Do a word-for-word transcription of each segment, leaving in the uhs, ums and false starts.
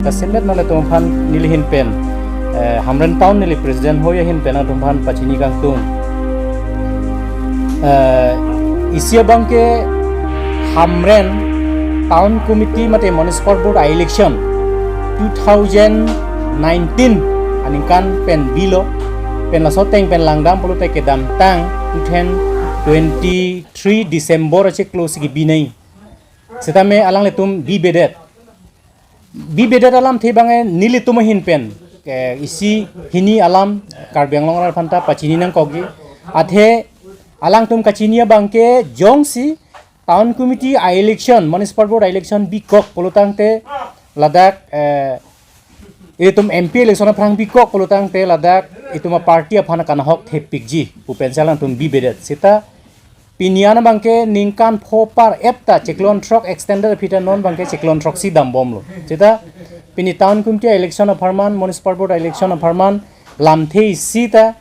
Kasemet nanglitum aphan neli ahin pen, eh, Hamren Town neli president hoi ahin pen nangtum aphan pachini kangtung. Eh, isi abangke Hamren Town Committee mate Municipal Board election two thousand nineteen aningkan pen bilo, pen laso ateng pen langdam pulote kedamtang two thousand twenty-three December achiklo si kebinai. Sitame alanglitum bibedet. Bibedet alamthe abangke nelitum ahin pen, eh, isi hini alam Karbi Anglong arat aphanta pachini nangkokji. Athe alangtum kachini abangke jongsi Town Committee a-election, Municipal Board a-election bikok pulotangte ladak, eh, itum M P election aphrang bikok pulotangte ladak itum a-party aphan kanahok thepikji pu pensi alangtum bibedet. Sita pini an abangke ningkan pho par-et ta chiklo throk extended aphi ta non abangke chiklo throksi dambomlo. Sita pini Town Committee election apharman, Municipal Board election apharman lamthe isi ta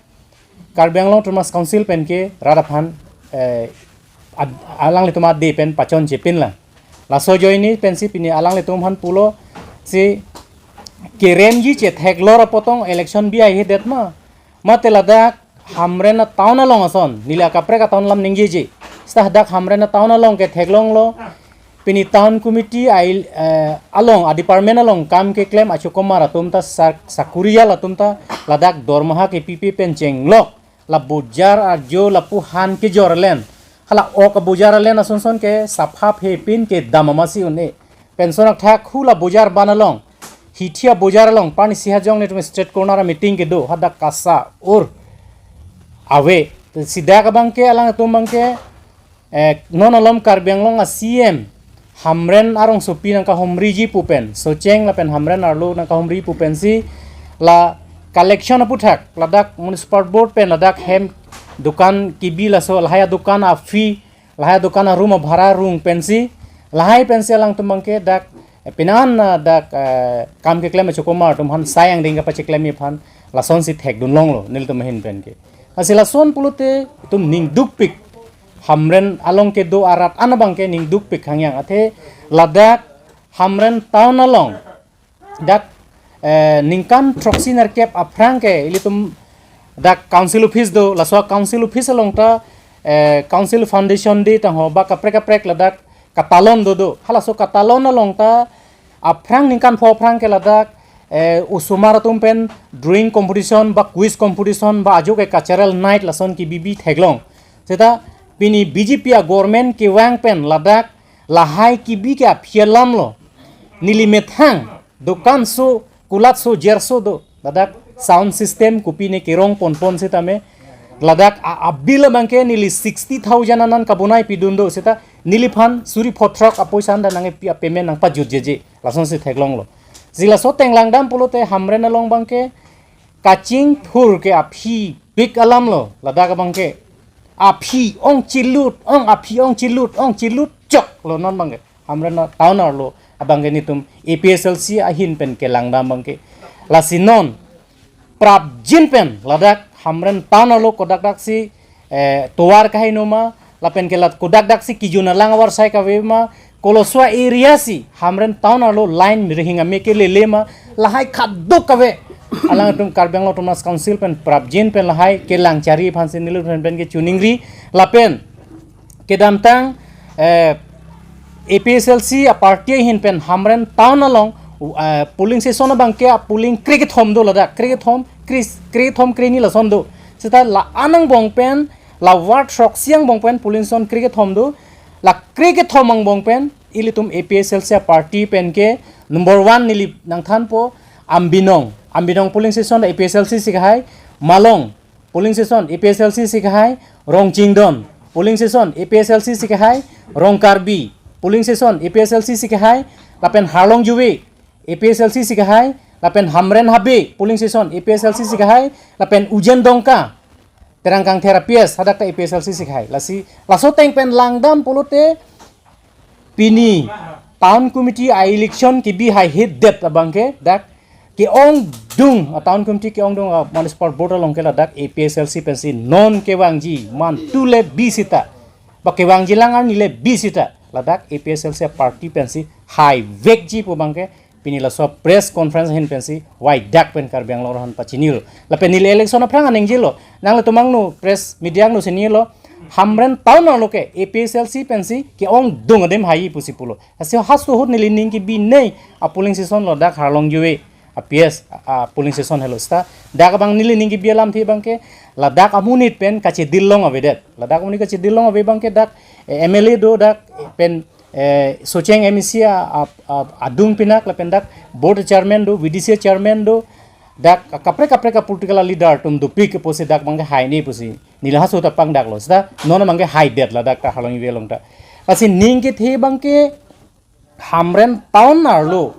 Karbi Anglong Autonomous Council penke rat aphan, eh, ad-, alanglitum ade pen pachonche pinlang. Laso ajoine pensi pini alanglitum aphan pulo si keremji chetheklor apotong election bi haihedet ma. Mate ladak Hamren a-town along ason, neli akaprek a-town alam ningjeje. Sita dak Hamren a-town along ketheklonglo. Pini Town Committee ai, eh, along, a-department along kam keklem achokomar atum ta sak-, sakuri jal atum ta ladak dormaha kepipe pen chenglok. La bojar ajo lapu han kejor alen. Hala ok abojar alen asonson ke sapha phe pin kedam amatsi un-e. Pensi nangthak hula bojar ban along. Hithi abojar along, pani si hajong netum street corner meeting kedo, hadak kasa ur ave. Sita dak abangke alangtum abangke, eh, non alom Karbi Anglong a-C M Hamren arongsopi nangkahumriji pu pen, Socheng lapen Hamren arlo nangkahumri pu pensi la collection aputhak, ladak Municipal Board pen ladak hem dukan kebi laso lahai adukan a-fee, lahai adukan a-room abhara rung pensi, lahai pensi alangtum abangke dak, eh, pini an, ah, dak, eh, kam keklem achokomar atum aphan sai angdeng kapacheklemji aphan lasonsi thekdunlonglo nelitum ahin penke. Lasi lason pulote itum ning dukpik, Hamren along kedo arat an abangke ning dukpik hangyang, athe ladak Hamren town along dak, eh, ningkan throksi nerkep aphrang ke ilitum dak council office do, laso council office along ta, eh, council foundation day tangho ba kaprek kaprek ladak katalon do do. Halaso katalon along ta aphrang ningkan pho aphrang ke ladak, eh, osomar atum pen drawing competition ba quiz competition ba ajo ke cultural night lason kebibi theklong. Sita pini B J P a-government kevang pen ladak lahai kebi ke aphi alamlo. Neli methang dukan so, kulat so, jer so do. Ladak sound system kopine kerong ponpon sitame. Ladak a-, a-bill abangke neli sixty thousand anan kabonai pidun do sita neliphan suri pho throk apoisa anta nangkepi a-payment nangpajutjeje. Lasonsi theklonglo. Si laso ateng langdam pulote Hamren along abangke kachingthur ke aphi pik alamlo, ladak abangke aphi ong chilut, ong aphi ong chilut, ong chilut choklo non abangke. Hamren a-town arlo abangke netum A P H L C ahin pen kelangdam abangke. Lasi non prapjin pen ladak Hamren town arlo kodak daksi, eh, tovar kahai noma, lapen ke la kodak daksi kejun alang avarsai kave ma, koloso a-area si Hamren town arlo line rihing ame kelele ma, lahai khaduk kave. Alangtum Karbi Anglong Autonomous Council pen prapjin pen lahai kelang chari aphansi nelitum pen ke choningri, lapen kedamtang, eh, A P H L C a-party ahin pen Hamren town along, eh, polling station abangke a-polling krekethom do ladak, krekethom, kre-, krekethom kreni lason do. Sita la-an angbong pen, la ward throksi angbong pen polling station krekethom do. La krekethom angbong pen ilitum A P H L C a-party pen ke number one neli nangthanpo Ambinong. Ambinong polling station A P H L C si kehai, Malong polling station A P H L C si kehai, Rongchingdon polling station A P H L C si kehai, Rongkarbi polling station A P H L C si kehai, lapen Harlongjuve A P H L C si kehai, lapen Hamren Habe polling station A P H L C si kehai, lapen Ujen Dongka Terang Kangthir a-P S hadak ta A P H L C si kehai. Lasi laso ateng pen langdam pulote pini town committee a-election kebi haihedet abangke dak ke-ongdung, a-town committee ke-ongdung a-municipal board along ke ladak A P H L C pensi non kevangji mantu le bi sita, ba kevangji lang arni le bi sita, ladak A P H L C a-party pensi haivekji pu abangke Pini laso press conference ahin pensi waidak pen Karbi Anglong arat aphan pachinilo. Lapen neli election aphrang aning jilo. Nanglitum angno press media angno chinilo. Hamren town arlo ke A P H L C pensi ke-ongdung adim hai pusi pulo. Lasi haso ahut neli ning kebi nei a polling station lo dak Harlongjue a P S a polling station helo seta. Dak abang neli ning kebi alamthe abang ke ladak amonit pen kachedil long avedet. Ladak amonit kachedil long ave abang ke dak eh, M L A do dak eh, pen eh, Socheng M A C a, a, a, adung pinak lapen dak board chairman do, V D C chairman do, dak kaprek kaprek a political leader atum dopik ke pusi dak abang ke hai nei pusi. Neli haso ta pangdaklo seta non abang ke haidet ladak ta Harlongjue along ta. Lasi ning kethe abang ke Hamren town arlo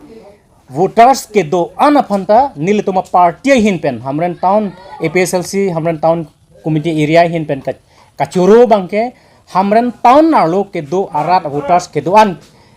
voters kedo-an aphan ta nelitum a party ahin pen Hamren town A P H L C Hamren town committee area ahin pen ka- kachoro abang ke Hamren town arlo kedo arat voters kedo-an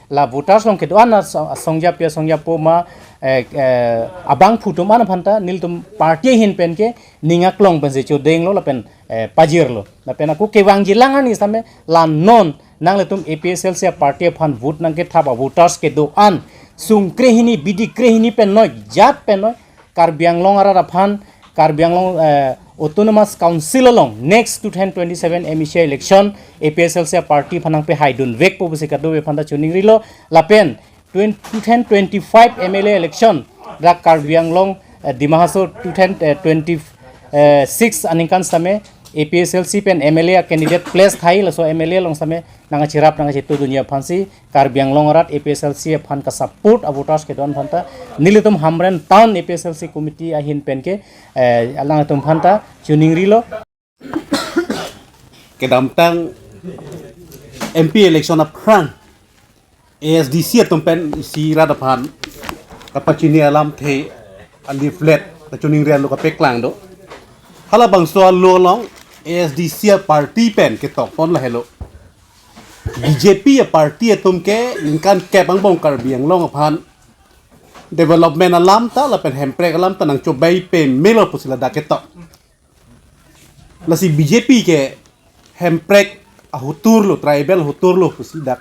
la voters along kedo-an a song- songjapi songjapo ma eh, eh, abangphu atum an aphan ta nelitum party ahin pen ke ning aklong pensi chodenglo lapen eh, pajirlo. Lapen ako kevangji lang ani same la non nanglitum A P H L C a party aphan vote nangkethap a voters kedo-an sung krehini bidi krehini pen noi jat pen noi Karbi Anglong arat aphan Karbi Anglong eh, Autonomous Council along next two thousand twenty-seven M A C election A P H L C a party aphan nangpehaidunvekpo pusi kadokave aphan ta choningrilo lapen twenty, two thousand twenty-five M L A election dak Karbi Anglong eh, Dima Hasao two thousand twenty-six aningkan same A P H L C pen M L A a candidate place thai laso M L A along same nangkacherap nangkachetudunji aphansi Karbi Anglong arat A P H L C aphan kasupport a voters kedo-an aphan ta nelitum Hamren town A P H L C committee ahin pen ke eh, alangtum aphan ta choningrilo. Kedamtang M P election aphrang A S D C atum pen isi rat aphan kapachini alamthe a leaflet kachoningri alo kapeklang do. Halabangso alo along A S D C a party pen ketokpon lahelo. B J P a party atum ke ningkan kep angbong Karbi Anglong aphan development alam ta lapen hemprek alam ta nangchobei pemelo pusi ladak ketok. Lasi B J P ke hemprek ahotur lo, tribal ahotur lo pusi dak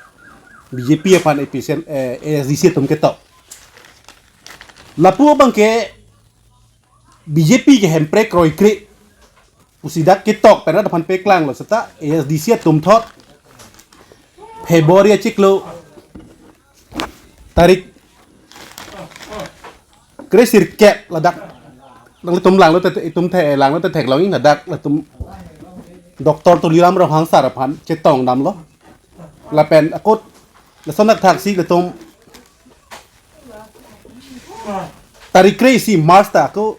B J P aphan A P C, eh, A S D C atum ketok. Lapu abang ke B J P ke hemprek kroikre pusi dak ketok pen rat aphan peklanglo seta A S D C atum thot February achiklo tarik kre sirkep ladak. Nangtum langlo te itum the langlo te theklong in ladak latum Doctor Tuliram Ronghang sir aphan chetong damlo. Lapen akut lason thaksi latum tarik kre isi March ta ako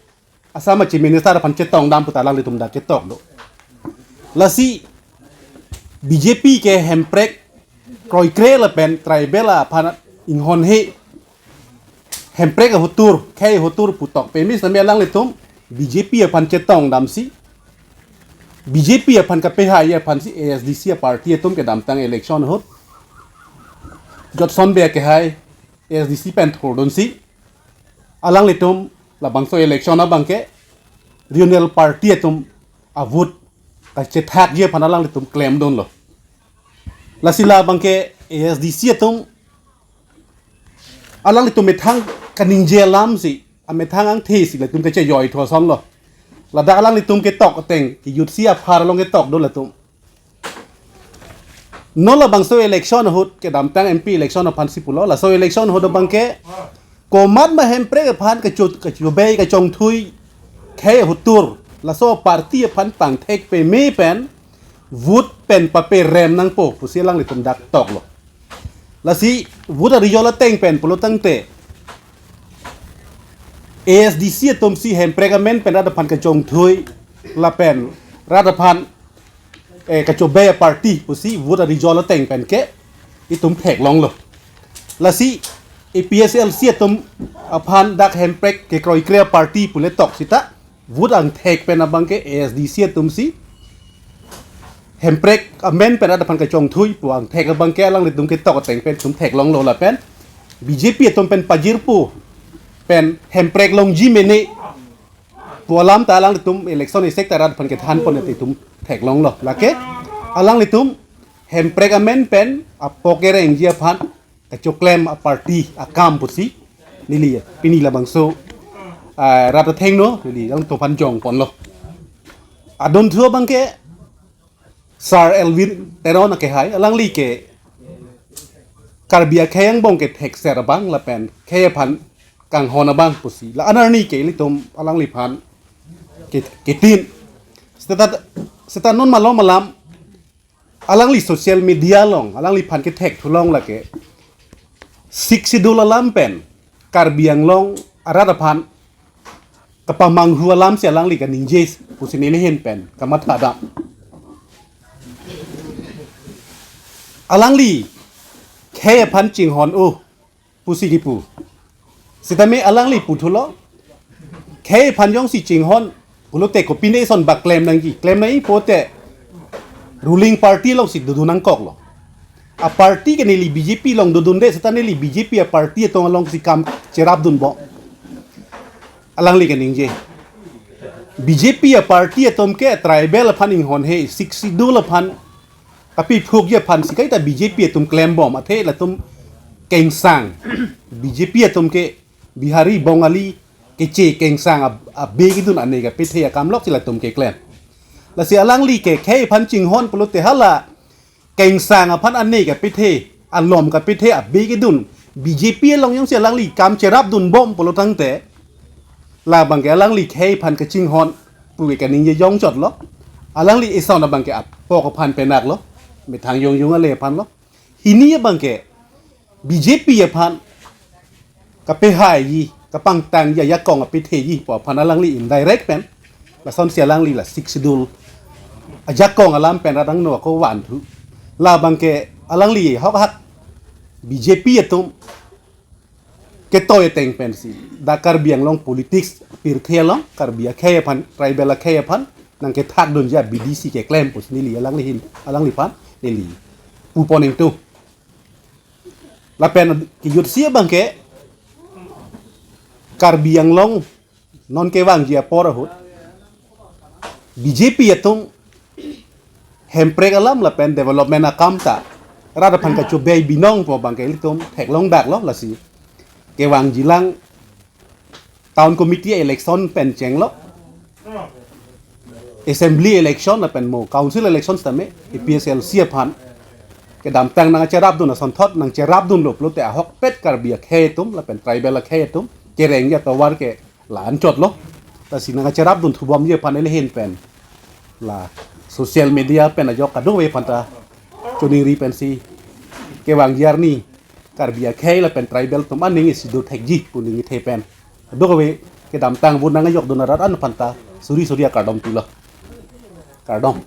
Assam a Chief Minister aphan chetong dam puta alanglitum dak ketok do. Lasi B J P ke hemprek kroikre lapen tribal aphan inghonhe hemprek ahotur, khei ahotur putok pemi sami alanglitum B J P aphan chetong damsi B J P aphan kapehai aphansi A S D C a party atum kedamtang election ahut Jotson Bey kehai A S D C pen thurdunsi alanglitum labangso election abang ke regional party atum a vote kachethakji aphan alanglitum klemdunlo. Lasi labang ke A S D C atum alanglitum methang kaningje alamsi amethang angthesi latum kachejoi thosonlo. Ladak alanglitum ketok ateng ke youth si aphar along ketok do latum. Non labangso election ahut kedamtang M P election aphansi pulo laso election ahut abang ke komat ma hemprek aphan kacho kachobei kachongthui khei ahotur laso party aphan pangthek peme pen vote pen paperem nangpo pusi alanglitum dak toklo. Lasi vote a-result ateng pen pulo tangte A S D C atumsi hemprek amen pen rat aphan kachongthui lapen rat aphan eh, kachobei a party pusi vote a-result ateng pen ke itum theklonglo. Lasi A P H L C atum aphan dak hemprek kekroikre a party pule tok sita vote angthek pen abang ke A S D C atumsi hemprek amen pen rat aphan kachongthui pu angthek abang ke alanglitum ketok ateng pen itum theklonglo lapen B J P atum pen pajirpo pen hemprek longji mene pu alam ta alanglitum election isek ta rat aphan kethanpon te itum theklonglo. Lake alanglitum hemprek amen pen apok kerengji aphan kachoklem a party akam pusi Neli pini labangso, ah, rat athengno neli alangtum aphan jongponlo. Adunthu abangke Sir Elwin Teron akehai, alangli ke Karbi akhei angbong kethekser abang lapen khei aphan kanghon abang pusi la anarni ke ilitum alangliphan ke, ketin. Seta, seta non malom alam alangli social media along alangliphan kethek thulong lake Sixth Schedule alam pen Karbi Anglong arat aphan kapamanghu alamsi alangli kaningje pusi neli ahin pen kamatha dam. Alangli khei aphan chinghon-o pusi kipu. Sitame alangli puthulo, khei aphan jongsi chinghon pulote kopine eson bak klem nangji, klem nangji pote ruling party alongsi dodun nangkoklo. A party ke neli B J P along dodunde, seta neli B J P a party atum alongsi kam cherapdunbom. Alangli kaningje. B J P a party atum ke tribal aphan inghonhe, Sixth Schedule aphan kapiphukji aphansi kaita B J P atum klembom, athe latum kengsang. B J P atum ke Bihari, Bongali, Keche, kengsang ab-, abe kedun ane kapethe akam loksi latum keklem. Lasi alangli ke khei aphan chinghon pulote hala kengsang aphan ane kapethe, alom kapethe abe kedun B J P along jongsi alangli kam cherapdunbom pulo tangte, labangke alangli khei aphan kachinghon pu ke kaningje jongchotlo. Alangli eson abangke apok aphan penaklo, methang jongjong ale aphanlo. Hini abangke B J P aphan kapehaiji, kapangtangji ajakong apetheji pu aphan alangli indirect pen lasonsi alangli la Sixth Schedule ajakong alam pen rat angno ako vanthu. Labangke alangli hokhak B J P atum ketoi ateng pensi dak Karbi Anglong politics pirthe along Karbi akhei aphan, tribal akhei aphan nangkethakdunji a B D C keklem pusi neli alangli ahin, alangliphan neli pupon ingtung. Lapen kejutsi abangke Karbi Anglong non kevangji apor ahut B J P atum Hemprek alam lapen development akam ta rat aphan kachobei binong pu abangke ilitum theklongdaklo. Lasi kevangjilang town committee election pen chenglo, assembly election lapen mo council election tame A P H L C aphan kedamtang nangcherapdun asonthot nangcherapdunlo pulote ahokpet Karbi akhei atum lapen tribal akhei atum kerengji atovar ke la-anchotlo. Lasi nangcherapdun thubomji aphan ili ahin pen la social media pen ajok kadokave aphanta choningri pensi kevangji arni Karbi akhei lapen tribal atum aning isi dothekji pu ningje pen kadokave kedamtang vote nangkejokdun arat an aphanta suri suri akardom pulo. Kardom.